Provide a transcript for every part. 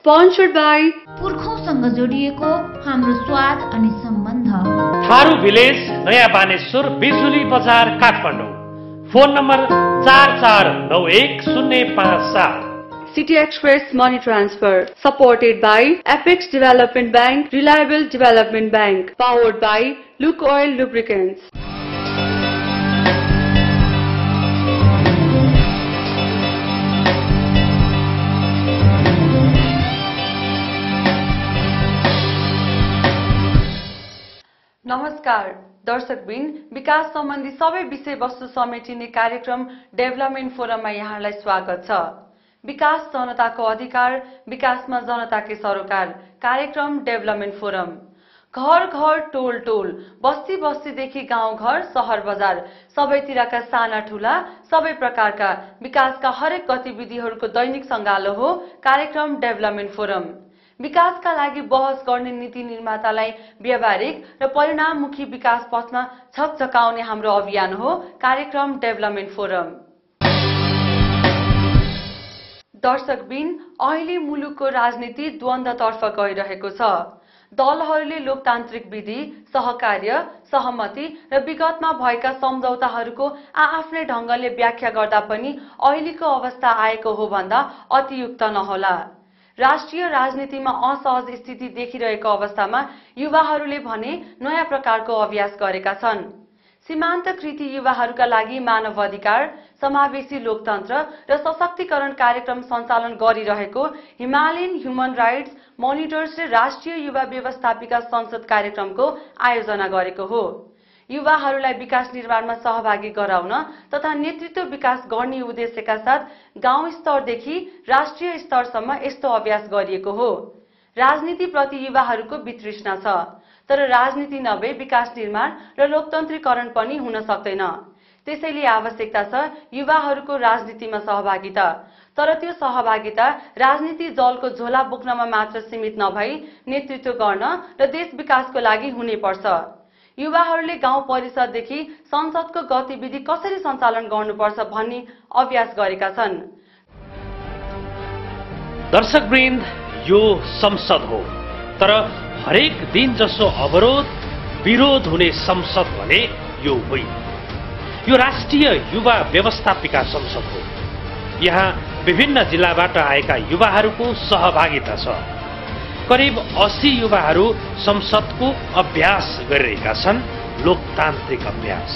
Sponsored by पुर्खौंसँग जोडिएको हाम्रो स्वाद अनि सम्बन्ध। थारू भिलेज, नयाँ बानेश्वर, बिजुली बजार, Kathmandu. Phone number 44910557। City Express Money Transfer, supported by Apex Development Bank, Reliable Development Bank, powered by Luke Oil Lubricants. नमस्कार दर्शकबिन, विकास सम्बन्धी सबै विषयवस्तु समेटिने कार्यक्रम डेभलपमेन्ट फोरममा यहाँलाई स्वागत छ। विकास जनताको अधिकार, विकासमा जनताकै सरोकार कार्यक्रम डेभलपमेन्ट फोरम। घर घर, टोल टोल, बस्ती बस्तीदेखि गाउँ घर, सहर बजार, सबैतिरका साना ठूला सबै प्रकारका विकासका हरेक गतिविधिहरूको दैनिक सङ्गालो हो कार्यक्रम डेभलपमेन्ट फोरम। विकासका लागि बहस गर्ने नीति निर्मातालाई व्यावहारिक र परिणाममुखी विकास पथमा छकछकाउने हाम्रो अभियान हो कार्यक्रम डेभलपमेन्ट फोरम। दर्शकबिन, अहिले मुलुकको राजनीति द्वन्द्वतर्फ गइरहेको छ। दलहरूले लोकतान्त्रिक विधि, सहकार्य, सहमति र विगतमा भएका सम्झौताहरूको आआफ्नै ढङ्गले व्याख्या गर्दा पनि अहिलेको अवस्था आएको हो भन्दा अतियुक्त नहोला। राष्ट्रिय राजनीतिमा असहज स्थिति देखिरहेको अवस्थामा युवाहरूले भने नयाँ प्रकारको अभ्यास गरेका छन्। सीमान्तकृति युवाहरूका लागि मानव अधिकार, समावेशी लोकतन्त्र र सशक्तिकरण कार्यक्रम सञ्चालन गरिरहेको हिमालयन ह्युमन राइट्स मोनिटर्सले राष्ट्रिय युवा व्यवस्थापिका संसद कार्यक्रमको आयोजना गरेको हो। युवाहरूलाई विकास निर्माणमा सहभागी गराउन तथा नेतृत्व विकास गर्ने उद्देश्यका साथ गाउँ स्तरदेखि राष्ट्रिय स्तरसम्म यस्तो अभ्यास गरिएको हो। राजनीतिप्रति युवाहरूको वितृष्णा छ, तर राजनीति नभए विकास निर्माण र लोकतन्त्रीकरण पनि हुन सक्दैन। त्यसैले आवश्यकता छ युवाहरूको राजनीतिमा सहभागिता। तर त्यो सहभागिता राजनीति दलको झोला बोक्नमा मात्र सीमित नभई नेतृत्व गर्न र देश विकासको लागि हुनुपर्छ। युवाहरूले गाउँ परिषददेखि संसदको गतिविधि कसरी सञ्चालन गर्नुपर्छ भन्ने अभ्यास गरेका छन्। दर्शकवृन्द, यो संसद हो, तर हरेक दिन जसो अवरोध विरोध हुने संसद भने यो होइन। यो राष्ट्रिय युवा व्यवस्थापिका संसद हो। यहाँ विभिन्न जिल्लाबाट आएका युवाहरूको सहभागिता छ। करिब 80 युवाहरू संसदको अभ्यास गरिरहेका छन्, लोकतान्त्रिक अभ्यास।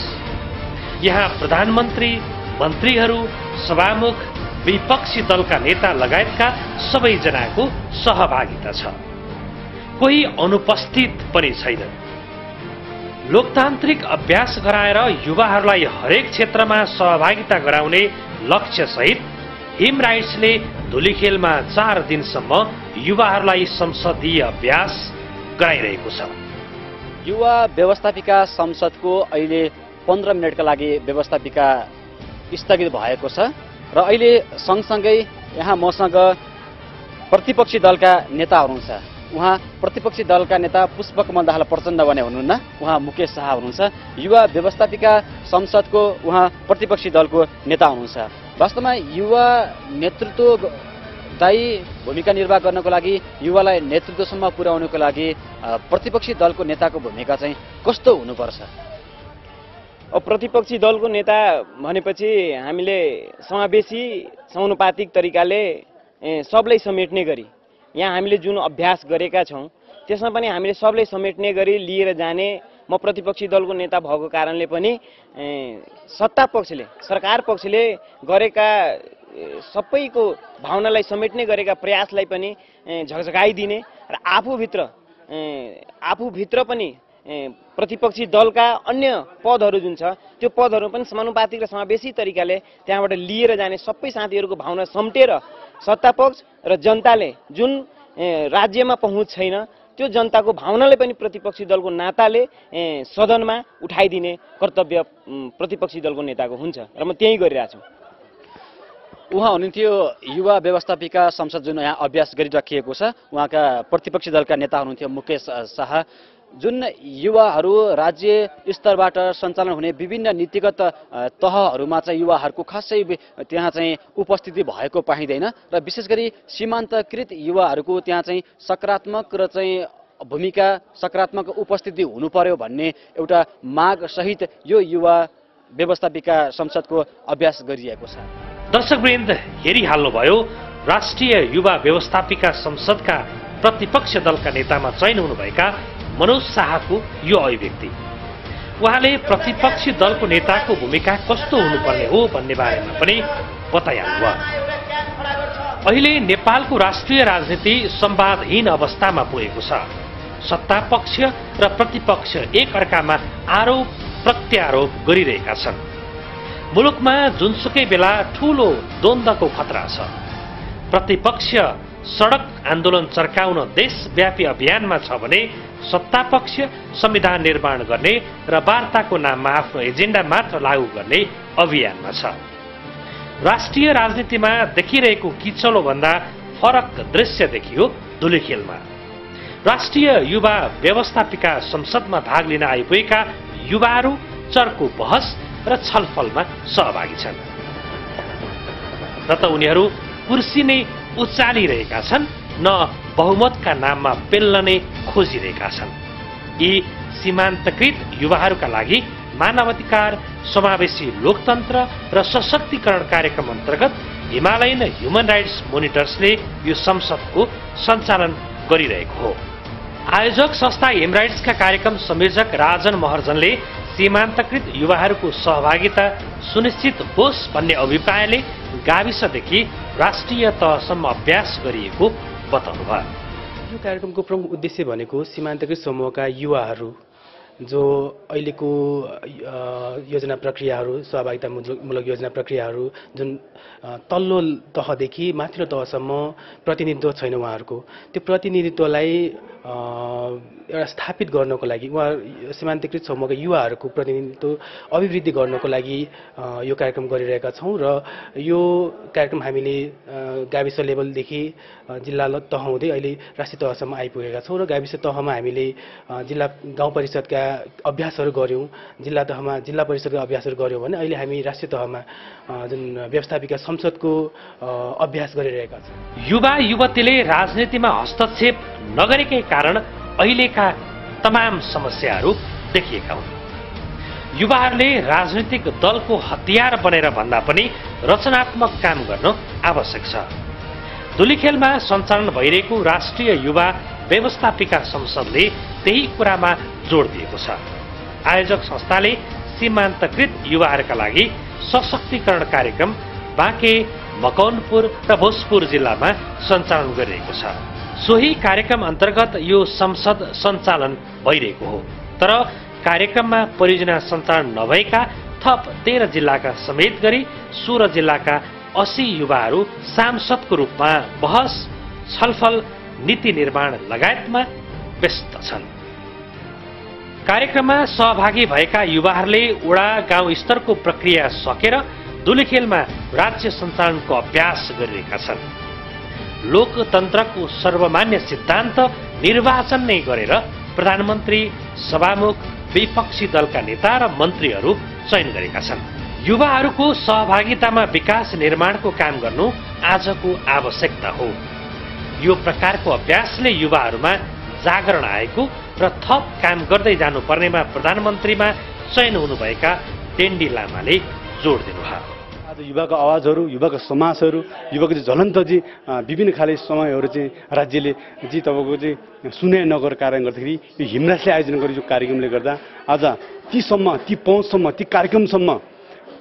यहाँ प्रधानमन्त्री, मन्त्रीहरू, सभामुख, विपक्षी दलका नेता लगायतका सबैजनाको सहभागिता छ। कोही अनुपस्थित पनि छैन। लोकतान्त्रिक अभ्यास गराएर युवाहरूलाई हरेक क्षेत्रमा सहभागिता गराउने लक्ष्यसहित हिम राइट्सले धुलीखेलमा 4 दिनसम्म युवाहरूलाई संसदीय अभ्यास गराइरहेको छ। युवा व्यवस्थापिका संसदको अहिले 15 मिनटका लागि व्यवस्थापिका स्थगित भएको छ र अहिले सँगसँगै यहाँ मसँग प्रतिपक्षी दलका नेताहरू हुनुहुन्छ। उहाँ प्रतिपक्षी दलका नेता पुष्पकमल दाहाल प्रचण्ड भने हुनुहुन्न, उहाँ मुकेश शाह हुनुहुन्छ। युवा व्यवस्थापिका संसदको उहाँ प्रतिपक्षी दलको नेता हुनुहुन्छ। वास्तवमा युवा नेतृत्वदायी भूमिका निर्वाह गर्नको लागि, युवालाई नेतृत्वसम्म पुर्याउनको लागि प्रतिपक्षी दलको नेताको भूमिका चाहिँ कस्तो हुनुपर्छ? प्रतिपक्षी दलको नेता भनेपछि हामीले समावेशी समानुपातिक तरिकाले सबलाई समेट्ने गरी यहाँ हामीले जुन अभ्यास गरेका छौँ त्यसमा पनि हामीले सबलाई समेट्ने गरी लिएर जाने, म प्रतिपक्षी दलको नेता भएको कारणले पनि सत्ता पक्षले, सरकार पक्षले गरेका सबैको भावनालाई समेट्ने गरेका प्रयासलाई पनि झकझकाइदिने र आफूभित्र पनि प्रतिपक्षी दलका अन्य पदहरू जुन छ त्यो पदहरू पनि समानुपातिक र समावेशी तरिकाले त्यहाँबाट लिएर जाने, सबै साथीहरूको भावना सम्टेर सत्तापक्ष र जनताले जुन राज्यमा पहुँच छैन त्यो जनताको भावनालाई पनि प्रतिपक्षी दलको नाताले सदनमा उठाइदिने कर्तव्य प्रतिपक्षी दलको नेताको हुन्छ र म त्यही गरिरहेको छु। उहाँ हुनुहुन्थ्यो युवा व्यवस्थापिका संसद जुन यहाँ अभ्यास गरिराखिएको छ, उहाँका प्रतिपक्षी दलका नेता हुनुहुन्थ्यो मुकेश शाह। जुन युवाहरू राज्य स्तरबाट सञ्चालन हुने विभिन्न नीतिगत तहहरूमा चाहिँ युवाहरूको खासै त्यहाँ चाहिँ उपस्थिति भएको पाइँदैन र विशेष गरी सीमान्तकृत युवाहरूको त्यहाँ चाहिँ सकारात्मक र चाहिँ भूमिका सकारात्मक उपस्थिति हुनु पर्यो भन्ने एउटा माग सहित यो युवा व्यवस्थापिका संसदको अभ्यास गरिएको छ। दर्शकवृन्द हेरिहाल्नुभयो राष्ट्रिय युवा व्यवस्थापिका संसदका प्रतिपक्ष दलका नेतामा चयन हुनुभएका मनोज शाहको यो अभिव्यक्ति। उहाँले प्रतिपक्षी दलको नेताको भूमिका कस्तो हुनुपर्ने हो भन्ने बारेमा पनि बताइहाल्नुभयो। अहिले नेपालको राष्ट्रिय राजनीति संवादहीन अवस्थामा पुगेको छ। सत्तापक्ष र प्रतिपक्ष एक अर्कामा आरोप प्रत्यारोप गरिरहेका छन्। मुलुकमा जुनसुकै बेला ठूलो द्वन्द्वको खतरा छ। प्रतिपक्ष सडक आन्दोलन चर्काउन देशव्यापी अभियानमा छ भने सत्तापक्ष संविधान निर्माण गर्ने र वार्ताको नाममा आफ्नो एजेन्डा मात्र लागू गर्ने अभियानमा छ। राष्ट्रिय राजनीतिमा देखिरहेको किचलो भन्दा फरक दृश्य देखियो धुलिखेलमा। राष्ट्रिय युवा व्यवस्थापिका संसदमा भाग लिन आइपुगेका युवाहरू चर्को बहस र छलफलमा सहभागी छन्। र त उनीहरू कुर्सी नै उचालिरहेका छन् न बहुमतका नाममा पेल्न नै खोजिरहेका छन्। यी सीमान्तकृत युवाहरूका लागि मानवाधिकार समावेशी लोकतन्त्र र सशक्तिकरण कार्यक्रम अन्तर्गत हिमालयन ह्युमन राइट्स मोनिटर्सले यो संसदको सञ्चालन गरिरहेको हो। आयोजक संस्था ह्युमन राइट्सका कार्यक्रम संयोजक राजन महर्जनले सीमान्तकृत युवाहरूको सहभागिता सुनिश्चित होस् भन्ने अभिप्रायले गाविसदेखि राष्ट्रिय तहसम्म अभ्यास गरिएको बताउनुभयो। यो कार्यक्रमको प्रमुख उद्देश्य भनेको सीमान्तकृत समूहका युवाहरू जो अहिलेको योजना प्रक्रियाहरू सहभागितामूलक योजना प्रक्रियाहरू जुन तल्लो तहदेखि माथिल्लो तहसम्म प्रतिनिधित्व छैन उहाँहरूको, त्यो प्रतिनिधित्वलाई एउटा स्थापित गर्नको लागि उहाँ सीमान्तकृत समूहका युवाहरूको प्रतिनिधित्व अभिवृद्धि गर्नको लागि यो कार्यक्रम गरिरहेका छौँ। र यो कार्यक्रम हामीले गाविस लेभलदेखि जिल्ला तह हुँदै अहिले राष्ट्रिय तहसम्म आइपुगेका छौँ र गाविस तहमा हामीले जिल्ला गाउँ परिषदका अभ्यासहरू गऱ्यौँ, जिल्ला तहमा जिल्ला परिषदका अभ्यासहरू गऱ्यौँ भने अहिले हामी राष्ट्रिय तहमा जुन व्यवस्थापिका संसदको अभ्यास गरिरहेका छौँ। युवा युवतीले राजनीतिमा हस्तक्षेप नगरेकै कारण अहिलेका तमाम समस्याहरू देखिएका हुन्। युवाहरूले राजनीतिक दलको हतियार बनेर भन्दा पनि रचनात्मक काम गर्न आवश्यक छ। धुलिखेलमा सञ्चालन भइरहेको राष्ट्रिय युवा व्यवस्थापिका संसदले त्यही कुरामा जोड दिएको छ। आयोजक संस्थाले सीमान्तकृत युवाहरूका लागि सशक्तिकरण कार्यक्रम बाँके, मकवानपुर र भोजपुर जिल्लामा सञ्चालन गरिरहेको छ। सोही कार्यक्रम अन्तर्गत यो संसद सञ्चालन भइरहेको हो। तर कार्यक्रममा परियोजना सञ्चालन नभएका थप 13 जिल्लाका समेत गरी 16 जिल्लाका 80 युवाहरू सांसदको रूपमा बहस, छलफल, नीति निर्माण लगायतमा व्यस्त छन्। कार्यक्रममा सहभागी भएका युवाहरूले वडा गाउँ स्तरको प्रक्रिया सकेर धुलिखेलमा राज्य सञ्चालनको अभ्यास गरिरहेका छन्। लोकतन्त्रको सर्वमान्य सिद्धान्त निर्वाचन नै गरेर प्रधानमन्त्री, सभामुख, विपक्षी दलका नेता र मन्त्रीहरू चयन गरेका छन्। युवाहरूको सहभागितामा विकास निर्माणको काम गर्नु आजको आवश्यकता हो। यो प्रकारको अभ्यासले युवाहरूमा जागरण आएको र थप काम गर्दै जानुपर्नेमा प्रधानमन्त्रीमा चयन हुनुभएका डेन्डी लामाले जोड दिनुभयो। आज युवाको आवाजहरू, युवाको समाजहरू, युवाको चाहिँ ज्वलन्त विभिन्न खाले समयहरू चाहिँ राज्यले तपाईँको चाहिँ सुने नगर कारण गर्दाखेरि यो हिमराजले आयोजना गरेको कार्यक्रमले गर्दा आज तीसम्म, ती पहुँचसम्म, ती कार्यक्रमसम्म,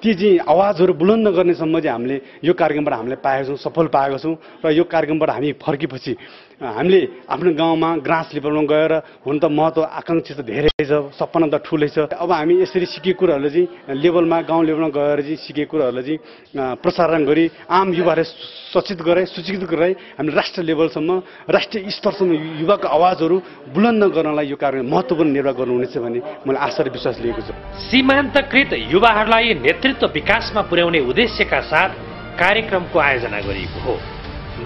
ती चाहिँ आवाजहरू बुलन्द गर्नेसम्म चाहिँ हामीले यो कार्यक्रमबाट हामीले पाएका छौँ, सफल पाएका छौँ। र यो कार्यक्रमबाट हामी फर्केपछि हामीले आफ्नो गाउँमा ग्रास लेभलमा गएर हुन त महत्त्व आकाङ्क्षा त धेरै छ, सपना त ठुलै छ। अब हामी यसरी सिकेको कुराहरूलाई चाहिँ लेभलमा गाउँ लेभलमा गएर चाहिँ सिकेको कुराहरूलाई चाहिँ प्रसारण गरी आम युवाहरूले सचेत गराए, सूचित गराए हामीले राष्ट्रिय लेभलसम्म, राष्ट्रिय स्तरसम्म युवाको आवाजहरू बुलन्द गर्नलाई यो कार्यक्रम महत्त्वपूर्ण निर्वाह गर्नुहुनेछ भन्ने मैले आशा र विश्वास लिएको छु। सीमान्तकृत युवाहरूलाई नेतृत्व विकासमा पुर्याउने उद्देश्यका साथ कार्यक्रमको आयोजना गरिएको हो।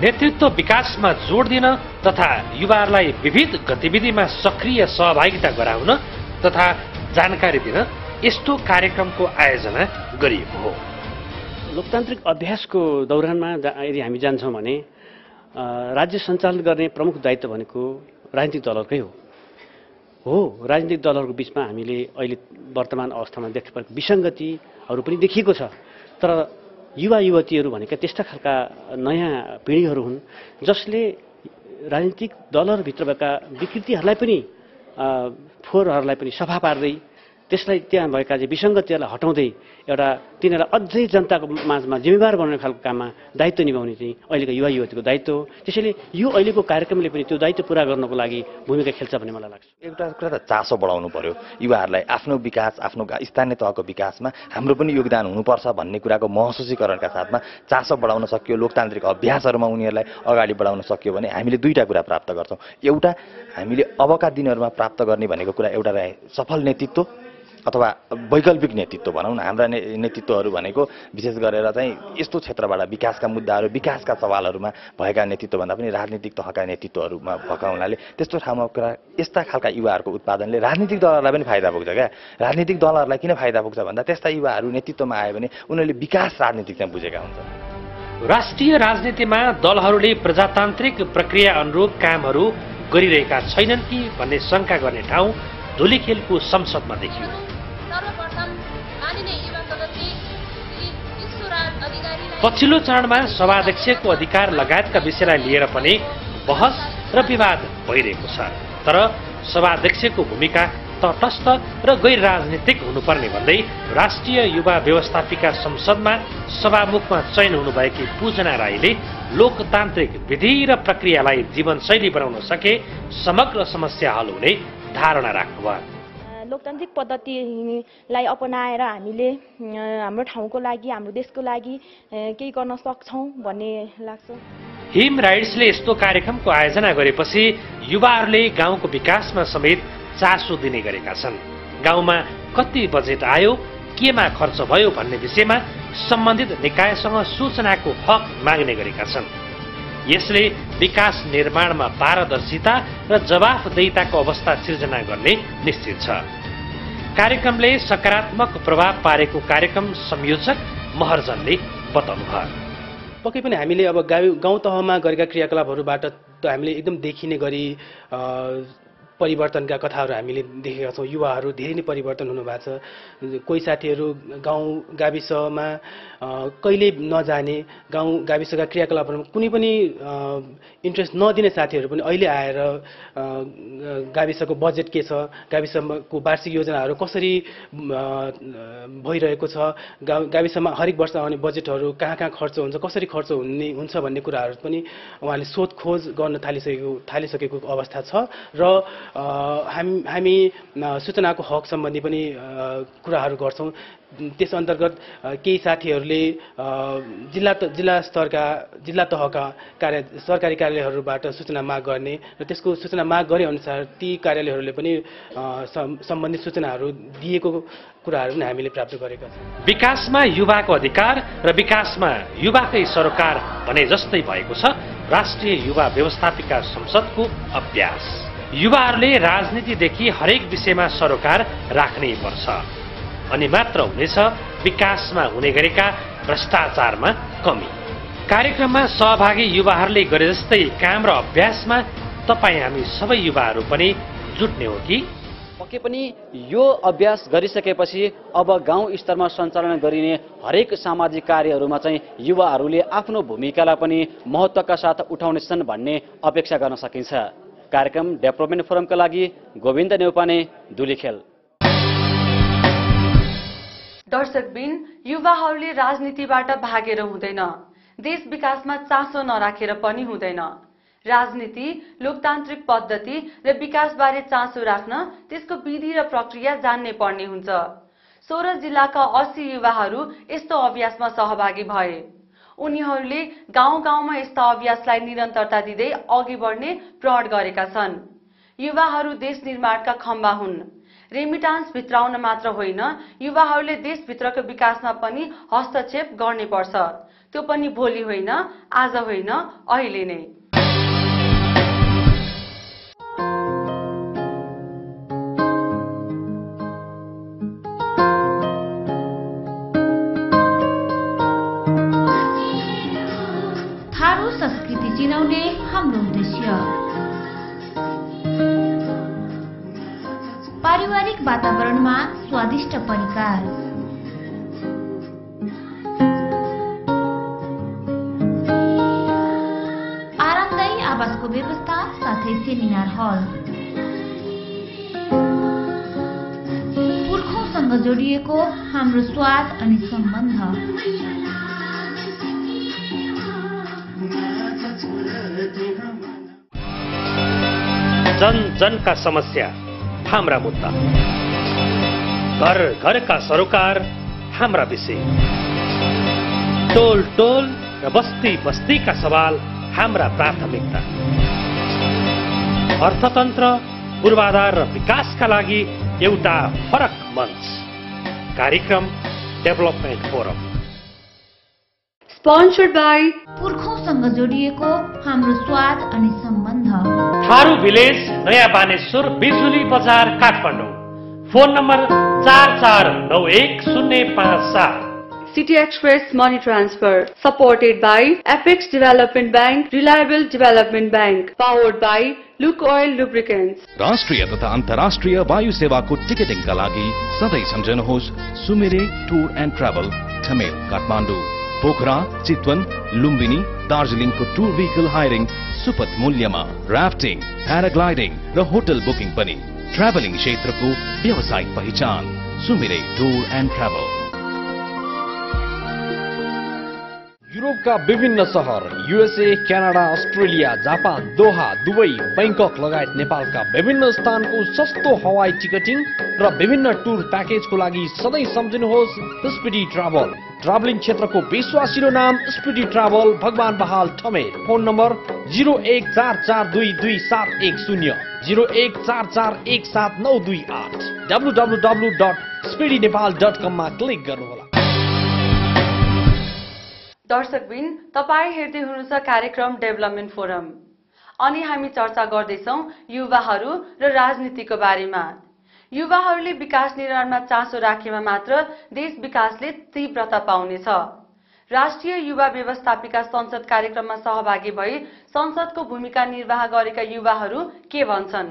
नेतृत्व विकासमा जोड दिन तथा युवाहरूलाई विविध गतिविधिमा सक्रिय सहभागिता गराउन तथा जानकारी दिन यस्तो कार्यक्रमको आयोजना गरिएको हो। लोकतान्त्रिक अभ्यासको दौरानमा यदि हामी जान्छौँ भने राज्य सञ्चालन गर्ने प्रमुख दायित्व भनेको राजनीतिक दलहरूकै हो। राजनीतिक दलहरूको बिचमा हामीले अहिले वर्तमान अवस्थामा देख्न परेको विसङ्गतिहरू पनि देखिएको छ। तर युवा युवतीहरू भनेका त्यस्ता खालका नयाँ पिँढीहरू हुन् जसले राजनीतिक दलहरूभित्र भएका विकृतिहरूलाई पनि फोहोरहरूलाई पनि सफा पार्दै त्यसलाई त्यहाँ भएका विसङ्गतिहरूलाई हटाउँदै एउटा तिनीहरूलाई अझै जनताको माझमा जिम्मेवार बनाउने खालको काममा दायित्व निभाउने चाहिँ अहिलेको युवा युवतीको दायित्व हो। त्यसैले यो अहिलेको कार्यक्रमले पनि त्यो दायित्व पुरा गर्नको लागि भूमिका खेल्छ भन्ने मलाई लाग्छ। एउटा कुरा त चासो बढाउनु पर्यो युवाहरूलाई आफ्नो विकास आफ्नो स्थानीय तहको विकासमा हाम्रो पनि योगदान हुनुपर्छ भन्ने कुराको महसुसीकरणका साथमा चासो बढाउन सकियो, लोकतान्त्रिक अभ्यासहरूमा उनीहरूलाई अगाडि बढाउन सकियो भने हामीले दुईटा कुरा प्राप्त गर्छौँ। एउटा हामीले अबका दिनहरूमा प्राप्त गर्ने भनेको कुरा एउटा सफल नेतृत्व अथवा वैकल्पिक नेतृत्व भनौँ न। हाम्रा नेतृत्वहरू भनेको विशेष गरेर चाहिँ यस्तो क्षेत्रबाट विकासका मुद्दाहरू विकासका सवालहरूमा भएका नेतृत्वभन्दा पनि राजनीतिक तहका नेतृत्वहरूमा भएका हुनाले त्यस्तो ठाउँमा कुरा यस्ता खालका युवाहरूको उत्पादनले राजनीतिक दलहरूलाई पनि फाइदा पुग्छ क्या। राजनीतिक दलहरूलाई किन फाइदा पुग्छ भन्दा त्यस्ता युवाहरू नेतृत्वमा आयो भने उनीहरूले विकास राजनीतिक चाहिँ बुझेका हुन्छन्। राष्ट्रिय राजनीतिमा दलहरूले प्रजातान्त्रिक प्रक्रिया अनुरूप कामहरू गरिरहेका छैनन् कि भन्ने शङ्का गर्ने ठाउँ धुलीखेलको संसदमा देखियो। पछिल्लो चरणमा सभाध्यक्षको अधिकार लगायतका विषयलाई लिएर पनि बहस र विवाद भइरहेको छ। तर सभाध्यक्षको भूमिका तटस्थ र गैर राजनीतिक हुनुपर्ने भन्दै राष्ट्रिय युवा व्यवस्थापिका संसदमा सभामुखमा चयन हुनुभएकी पूजना राईले लोकतान्त्रिक विधि र प्रक्रियालाई जीवनशैली बनाउन सके समग्र समस्या हल हुने धारणा राख्नुभयो। लोकतान्त्रिक पद्धतिलाई अपनाएर हामीले हाम्रो ठाउँको लागि हाम्रो देशको लागि केही गर्न सक्छौँ भन्ने लाग्छ। हिम राइट्सले यस्तो कार्यक्रमको आयोजना गरेपछि युवाहरूले गाउँको विकासमा समेत चासो दिने गरेका छन्। गाउँमा कति बजेट आयो, केमा खर्च भयो भन्ने विषयमा सम्बन्धित निकायसँग सूचनाको हक माग्ने गरेका छन्। यसले विकास निर्माणमा पारदर्शिता र जवाफदेहिताको अवस्था सिर्जना गर्ने निश्चित छ। कार्यक्रमले सकारात्मक प्रभाव पारेको कार्यक्रम संयोजक महर्जनले बताउनुभयो। पक्कै पनि हामीले अब गाउँ तहमा गरेका क्रियाकलापहरूबाट हामीले एकदम देखिने गरी परिवर्तनका कथाहरू हामीले देखेका छौँ। युवाहरू धेरै नै परिवर्तन हुनुभएको छ। कोही साथीहरू गाउँ गाविसमा कहिले नजाने, गाउँ गाविसका क्रियाकलापहरूमा कुनै पनि इन्ट्रेस्ट नदिने साथीहरू पनि अहिले आएर गाविसको बजेट के छ, गाविसको वार्षिक योजनाहरू कसरी भइरहेको छ, गाविसमा हरेक वर्ष आउने बजेटहरू कहाँ कहाँ खर्च हुन्छ, कसरी खर्च हुन्छ भन्ने कुराहरू पनि उहाँले सोधखोज गर्न थालिसकेको अवस्था छ। र हामी सूचनाको हक सम्बन्धी पनि कुराहरू गर्छौँ। त्यस अन्तर्गत केही साथीहरूले जिल्ला तहका सरकारी कार्यालयहरूबाट सूचना माग गर्ने र त्यसको सूचना माग गरे अनुसार ती कार्यालयहरूले पनि सम्बन्धित सूचनाहरू दिएको कुराहरू पनि हामीले प्राप्त गरेका छौँ। विकासमा युवाको अधिकार र विकासमा युवाकै सरोकार भने जस्तै भएको छ राष्ट्रिय युवा व्यवस्थापिका संसदको अभ्यास। युवाहरूले राजनीतिदेखि हरेक विषयमा सरोकार राख्नै पर्छ अनि मात्र हुनेछ विकासमा हुने गरेका भ्रष्टाचारमा कमी। कार्यक्रममा सहभागी युवाहरूले गरे जस्तै काम र अभ्यासमा तपाईँ हामी सबै युवाहरू पनि जुट्ने हो कि? पक्कै पनि यो अभ्यास गरिसकेपछि अब गाउँ स्तरमा सञ्चालन गरिने हरेक सामाजिक कार्यहरूमा चाहिँ युवाहरूले आफ्नो भूमिकालाई पनि महत्त्वका साथ उठाउनेछन् भन्ने अपेक्षा गर्न सकिन्छ। कार्यक्रम डेभलपमेन्ट फोरमका लागि गोविन्द नेउपाने, धुलीखेल। दर्शकबिन, युवाहरूले राजनीतिबाट भागेर हुँदैन, देश विकासमा चासो नराखेर पनि हुँदैन। राजनीति, लोकतान्त्रिक पद्धति र विकासबारे चासो राख्न त्यसको विधि र प्रक्रिया जान्ने पर्ने हुन्छ। 16 जिल्लाका 80 युवाहरू यस्तो अभ्यासमा सहभागी भए। उनीहरूले गाउँ गाउँमा यस्ता अभ्यासलाई निरन्तरता दिँदै अघि बढ्ने प्रण गरेका छन्। युवाहरू देश निर्माणका खम्बा हुन्। रेमिटान्स भित्राउन मात्र होइन, युवाहरूले देशभित्रको विकासमा पनि हस्तक्षेप गर्ने पर्छ। त्यो पनि भोलि होइन, आज होइन, अहिले नै। थारू संस्कृति चिनाउने हाम्रो उद्देश्य पारिवारिक वातावरणमा स्वादिष्ट परिकार, आरामदायी आवासको व्यवस्था साथै सेमिनार हल, पुर्खौंसँग जोडिएको हाम्रो स्वाद अनि सम्बन्ध, जन जन का समस्या हाम्रा मुद्दा, घर घर का सरोकार हाम्रा विषय, टोल टोल र बस्ती बस्ती का सवाल हाम्रा प्राथमिकता, अर्थतन्त्र पूर्वाधार र विकासका लागि एउटा फरक मञ्च, कार्यक्रम डेभलपमेन्ट फोरम, स्पोन्सर्ड बाई पुर्खौंसँग जोडिएको हाम्रो स्वाद अनि सम्बन्ध, थारू भिलेज नयाँ बानेश्वर बिजुली बजार Kathmandu, phone number 44910557, City Express Money Transfer, supported by Apex Development Bank, Reliable Development Bank, powered by Luke Oil Lubricants. राष्ट्रिय तथा अन्तर्राष्ट्रिय वायु सेवाको टिकटिङका लागि सधैँ सम्झनुहोस् Sumire tour and travel, Thamel Kathmandu, Pokhara, Chitwan, Lumbini, दार्जिलिङको टुर भेहिकल हायरिङ सुपथ मूल्यमा, राफ्टिङ, प्याराग्लाइडिङ र होटल बुकिङ पनि, ट्राभलिङ क्षेत्रको व्यावसायिक पहिचान सुमिरे टुर एन्ड ट्राभल। युरोपका विभिन्न शहर, USA, Canada, Australia, Japan, Doha, Dubai, Bangkok लगायत नेपालका विभिन्न स्थानको सस्तो हवाई टिकटिङ र विभिन्न टुर प्याकेजको लागि सधैँ सम्झनुहोस् स्पिडी ट्राभल। ट्राभलिङ क्षेत्रको विश्वासिलो नाम स्पिडी ट्राभल, भगवान बहाल ठमेल। फोन नम्बर 0144222710, 0144179228, www.speedynepal.com मा क्लिक गर्नुहोला। दर्शकबिन, तपाईँ हेर्दै हुनुहुन्छ कार्यक्रम डेभलपमेन्ट फोरम अनि हामी चर्चा गर्दैछौं युवाहरू र राजनीतिको बारेमा। युवाहरूले विकास निर्माणमा चासो राखेमा मात्र देश विकासले तीव्रता पाउनेछ। राष्ट्रिय युवा व्यवस्थापिका संसद कार्यक्रममा सहभागी भई संसदको भूमिका निर्वाह गरेका युवाहरू के भन्छन्,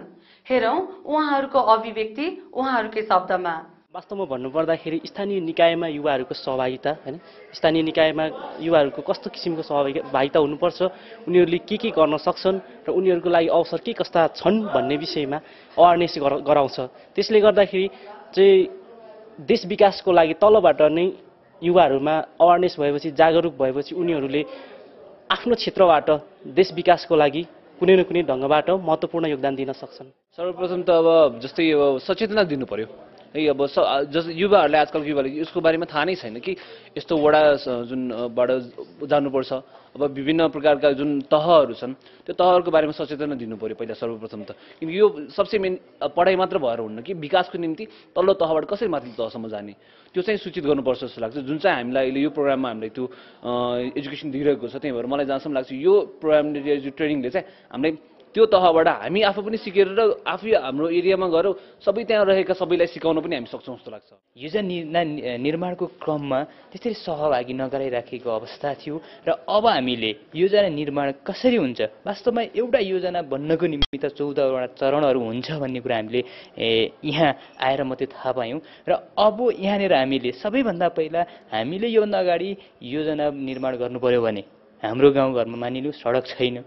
हेरौं उहाँहरूको अभिव्यक्ति उहाँहरूकै शब्दमा। वास्तवमा भन्नुपर्दाखेरि स्थानीय निकायमा युवाहरूको सहभागिता, हैन, स्थानीय निकायमा युवाहरूको कस्तो किसिमको सहभागिता हुनुपर्छ, उनीहरूले के गर्न सक्छन् र उनीहरूको लागि अवसर के कस्ता छन् भन्ने विषयमा अवेरनेस गराउँछ। त्यसले गर्दाखेरि चाहिँ देश विकासको लागि तलबाट नै युवाहरूमा अवेरनेस भएपछि, जागरुक भएपछि उनीहरूले आफ्नो क्षेत्रबाट देश विकासको लागि कुनै न कुनै ढङ्गबाट महत्त्वपूर्ण योगदान दिन सक्छन्। सर्वप्रथम त अब जस्तै अब सचेतना दिनु पर्यो है। अब जस्तै युवाहरूलाई आजकलको युवाहरूले यसको बारेमा थाहा नै छैन कि यस्तो वडा जुनबाट जानुपर्छ। अब विभिन्न प्रकारका जुन तहहरू छन् त्यो तहहरूको बारेमा सचेतना दिनु पर्यो पहिला सर्वप्रथम त, किनकि यो सबसे मेन पढाइ मात्र भएर हुन्न कि विकासको निम्ति तल्लो तहबाट कसरी माथिल्लो तहसम्म जाने त्यो चाहिँ सूचित गर्नुपर्छ जस्तो लाग्छ। जुन चाहिँ हामीलाई अहिले यो प्रोग्राममा हामीलाई त्यो एजुकेसन दिइरहेको छ, त्यही भएर मलाई जहाँसम्म लाग्छ यो प्रोग्रामले यो ट्रेनिङले चाहिँ हामीलाई त्यो तहबाट हामी आफू पनि सिकेर र आफै हाम्रो एरियामा गएर सबै त्यहाँ रहेका सबैलाई सिकाउन पनि हामी सक्छौँ जस्तो लाग्छ। योजना निर्माणको क्रममा त्यसरी सहभागी नगराइराखेको अवस्था थियो र अब हामीले योजना निर्माण कसरी हुन्छ, वास्तवमा एउटा योजना बन्नको निमित्त 14वटा चरणहरू हुन्छ भन्ने कुरा हामीले यहाँ आएर मात्रै थाहा पायौँ। र अब यहाँनिर हामीले सबैभन्दा पहिला हामीले योभन्दा अगाडि योजना निर्माण गर्नु पर्यो भने हाम्रो गाउँघरमा मानिलिनु सडक छैन,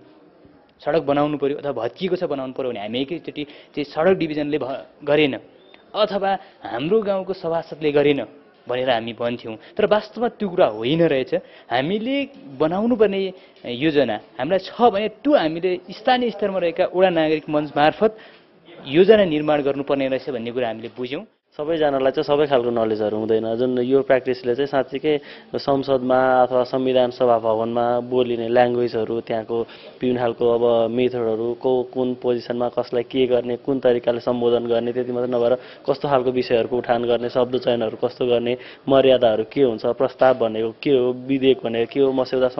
सडक बनाउनु पर्यो अथवा भत्किएको छ बनाउनु पर्यो भने हामी एकैचोटि चाहिँ सडक डिभिजनले गरेन अथवा हाम्रो गाउँको सभासदले गरेन भनेर हामी भन्थ्यौँ। तर वास्तवमा त्यो कुरा होइन रहेछ। हामीले बनाउनु पर्ने योजना हामीलाई छ भने त्यो हामीले स्थानीय स्तरमा रहेका वडा नागरिक मञ्च मार्फत योजना निर्माण गर्नुपर्ने रहेछ भन्ने कुरा हामीले बुझ्यौँ। सबैजनालाई चाहिँ सबै खालको नलेजहरू हुँदैन जुन यो प्र्याक्टिसले चाहिँ साँच्चीकै संसदमा अथवा संविधान सभा भवनमा बोलिने ल्याङ्ग्वेजहरू त्यहाँको विभिन्न खालको अब मेथडहरू कुन पोजिसनमा कसलाई के गर्ने कुन तरिकाले सम्बोधन गर्ने त्यति मात्र नभएर कस्तो खालको विषयहरूको उठान गर्ने शब्द चयनहरू कस्तो गर्ने मर्यादाहरू के हुन्छ प्रस्ताव भनेको के हो विधेयक भनेको के हो मस्यौदा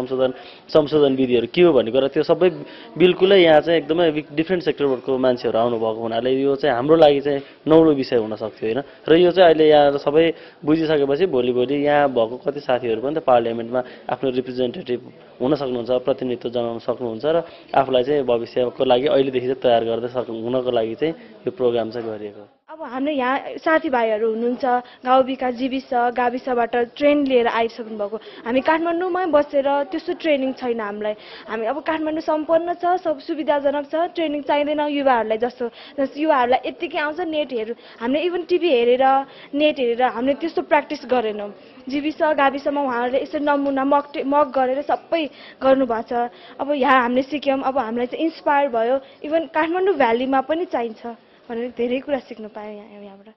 संशोधन विधिहरू के हो भन्ने कुरा त्यो सबै बिल्कुलै यहाँ चाहिँ एकदमै डिफ्रेन्ट सेक्टरको मान्छेहरू आउनुभएको हुनाले यो चाहिँ हाम्रो लागि चाहिँ नौलो विषय हुन सक्थ्यो होइन र यो चाहिँ अहिले यहाँ सबै बुझिसकेपछि भोलि यहाँ भएको कति साथीहरू पनि त पार्लियामेन्टमा आफ्नो रिप्रेजेन्टेटिभ हुन सक्नुहुन्छ प्रतिनिधित्व जनाउन सक्नुहुन्छ र आफूलाई चाहिँ भविष्यको लागि अहिलेदेखि चाहिँ तयार गर्दै हुनको लागि चाहिँ यो प्रोग्राम चाहिँ गरिएको अब हाम्रो यहाँ साथीभाइहरू हुनुहुन्छ गाउँ विकास जीविस गाविसबाट ट्रेन लिएर आइसक्नु भएको हामी काठमाडौँमै बसेर त्यस्तो ट्रेनिङ छैन हामीलाई हामी अब काठमाडौँ सम्पन्न छ सब सुविधाजनक छ ट्रेनिङ चाहिँदैन युवाहरूलाई जस्तो युवाहरूलाई यत्तिकै आउँछ नेटहरू हामीले इभन टिभी हेरेर नेट हेरेर हामीले त्यस्तो प्र्याक्टिस गरेनौँ जीविस गाविसमा उहाँहरूले यसरी नमुना मक गरेर सबै गर्नुभएको छ अब यहाँ हामीले सिक्यौँ अब हामीलाई चाहिँ इन्सपायर भयो इभन काठमाडौँ भ्यालीमा पनि चाहिन्छ भनेर धेरै कुरा सिक्नु पायौँ यहाँबाट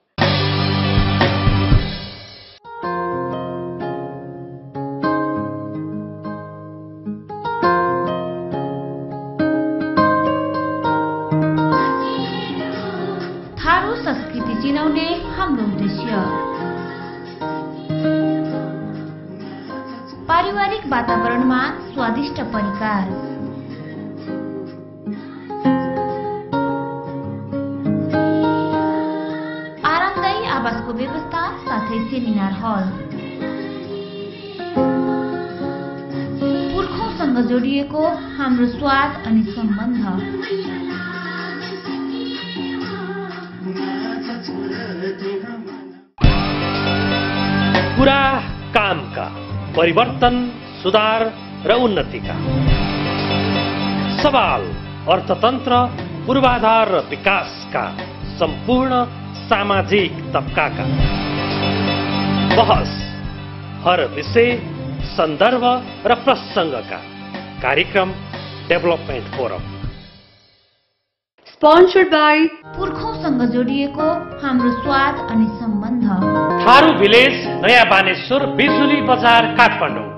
थारू संस्कृति चिनाउने हाम्रो उद्देश्य पारिवारिक वातावरणमा स्वादिष्ट परिकार आवासको व्यवस्था साथै सेमिनार हल पुर्खौँसँग जोडिएको हाम्रो स्वाद अनि सम्बन्ध कुरा कामका परिवर्तन सुधार र उन्नतिका सवाल अर्थतन्त्र पूर्वाधार र विकासका सम्पूर्ण सामाजिक तबकाका बहस हर विषय सन्दर्भ र प्रसङ्गका कार्यक्रम डेभलपमेन्ट फोरम स्पोन्सर्ड बाई पुर्खौँसँग जोडिएको हाम्रो स्वाद अनि सम्बन्ध थारू भिलेज नयाँ बानेश्वर बिजुली बजार Kathmandu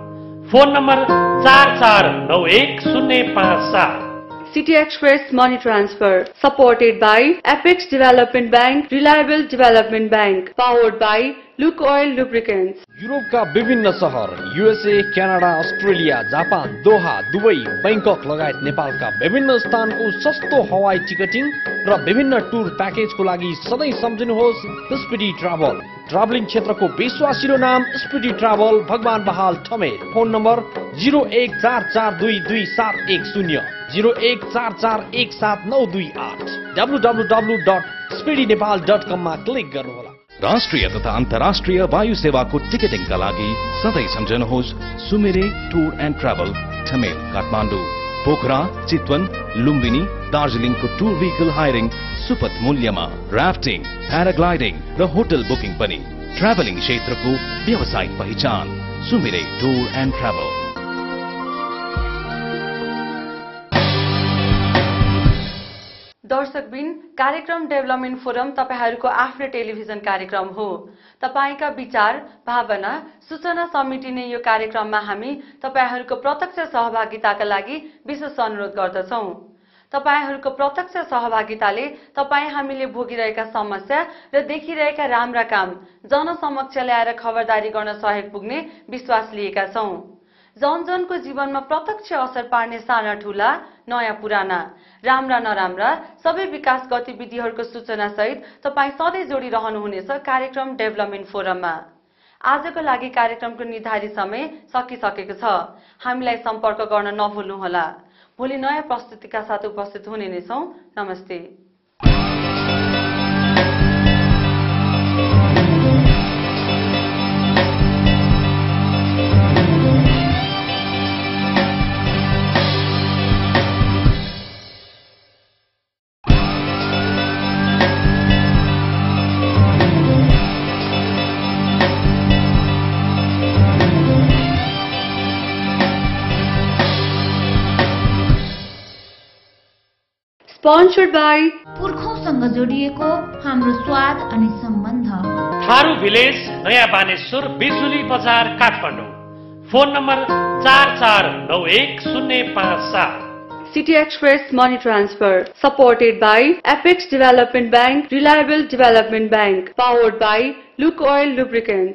phone number 44910557 City Express Money Transfer, supported by Apex Development Bank, Reliable Development Bank, powered by Luke Oil Lubricants. युरोपका विभिन्न सहर USA Canada Australia Japan Doha Dubai Bangkok लगायत नेपालका विभिन्न स्थानको सस्तो हवाई टिकटिङ र विभिन्न टुर प्याकेजको लागि सधैँ सम्झिनुहोस् स्पिडी ट्राभल ट्राभलिङ क्षेत्रको विश्वासिलो नाम स्पिडी ट्राभल भगवान बहाल ठमेल फोन नम्बर 0144222710 0144179228 www.speedynepal.com मा क्लिक गर्नुहोला। राष्ट्रिय तथा अन्तर्राष्ट्रिय वायु सेवाको टिकटिङका लागि सधैँ सम्झनुहोस् Sumire tour and travel Thamel Kathmandu Pokhara Chitwan Lumbini दार्जिलिङको टुर भेहिकल हायरिङ सुपथ मूल्यमा राफ्टिङ प्याराग्लाइडिङ र होटल बुकिङ पनि ट्राभलिङ क्षेत्रको व्यावसायिक पहिचान सुमिरे टुर एन्ड ट्राभल। दर्शकबिन कार्यक्रम डेभलपमेन्ट फोरम तपाईहरूको आफ्नो टेलिभिजन कार्यक्रम हो। तपाईका विचार भावना सूचना समेटिने यो कार्यक्रममा हामी तपाईहरूको प्रत्यक्ष सहभागिताका लागि विशेष अनुरोध गर्दछौं। तपाईहरूको प्रत्यक्ष सहभागिताले तपाई हामीले भोगिरहेका समस्या र देखिरहेका राम्रा काम जनसमक्ष ल्याएर खबरदारी गर्न सहयोग पुग्ने विश्वास लिएका छौं। जनजनको जीवनमा प्रत्यक्ष असर पार्ने साना ठूला नयाँ पुराना राम्रा नराम्रा सबै विकास गतिविधिहरूको सूचना सहित तपाई सधैँ जोडिरहनुहुनेछ कार्यक्रम डेभलपमेन्ट फोरममा। आजको लागि कार्यक्रमको निर्धारित समय सकिसकेको छ। हामीलाई सम्पर्क गर्न नभुल्नुहोला। भोलि नयाँ प्रस्तुतिका साथ उपस्थित हुने नै छौं। नमस्ते। स्पोन्सर्ड बाई पुर्खौँसँग जोडिएको हाम्रो स्वाद अनि सम्बन्ध थारू भिलेज नयाँ बानेश्वर बिजुली बजार Kathmandu. Phone number 44910557। City Express Money Transfer, supported by Apex Development Bank, Reliable Development Bank, powered by Luke Oil Lubricants.